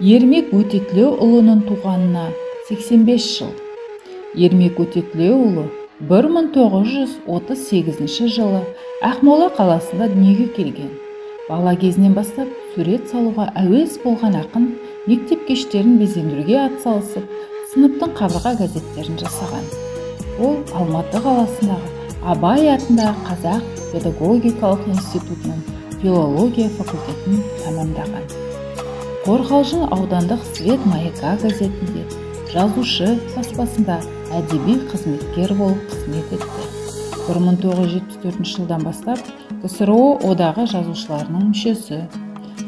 Ермек Өтетілеуұлының туғанына 85 жыл. Ермек Өтетілеуұлы 1938 жылы Ақмола қаласында дүниеге келген. Бала кезінен бастап сурет салуға әуес болған ақын мектеп кештерін безендіруге атсалысып, сыныптың қабырға газеттерін жасаған. Ол Алматы қаласындағы Абай атындағы Қазақ педагогикалық институтының филология факультетін тәмамдаған. Қорғалжын аудандық «Свет маяка» газетінде, «Жазушы» баспасында әдеби қызметкер болып қызмет етті. 1974 жылдан бастап КСРО одағы жазушыларының мүшесі.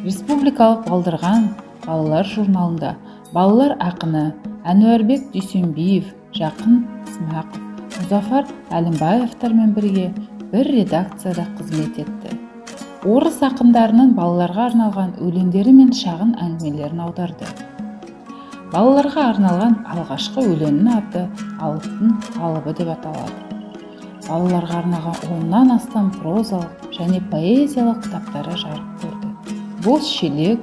Республикалық «Балдырған» балалар журналында балалар ақыны Әнуарбек Дүйсенбиев, Жақын Смақов, Мұзафар Әлімбаевтармен бірге бір редакцияда қызмет етті. Орыс ақындарының балаларға арналған өлеңдері мен шағын әңгімелерін аударды. Балаларға арналған алғашқы өлеңінің аты «Алыптың алыбы» деп аталады. Балаларға арналған 10-нан астам прозалық және поэзиялық кітаптары жарық көрді. «Бос шелек»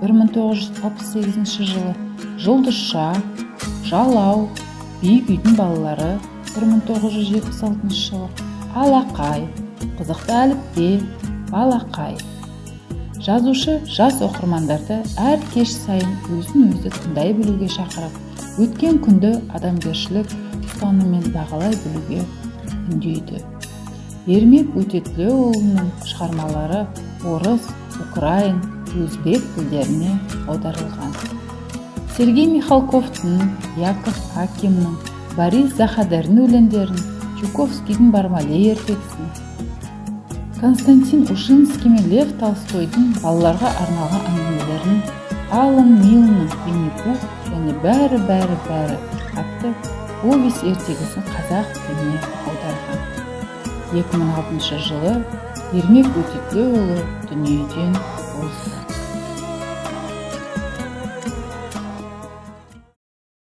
1968 жылы, «Жұлдызша», «Жалау», «Биік үйдің балалары» 1976 жылы, «Алақай», «Қызықты әліппе», «Балақай». Жазушы жас оқырмандарды әр кеш сайын өзін өзі тыңдай білуге шақырып, өткен күнді адамгершілік ұстаныммен бағалай білуге үндейді. Ермек Өтетілеуұлының шығармалары орыс, украин, өзбек тілдеріне аударылған. Сергей Михалковтың, Яков Акимнің, Борис Захадердің өлеңдерін, Чуковскийдің «Бармалей» ертегісін, Константин Ушинский мен Лев Толстойдың балаларға арналған әңгімелерін, Алан Милнің «Винни Пух және бәрі, бәрі, бәрі» атты повесть ертегісін қазақ тіліне аударған. 2006 жылы Ермек Өтетілеуұлы дүниеден озды.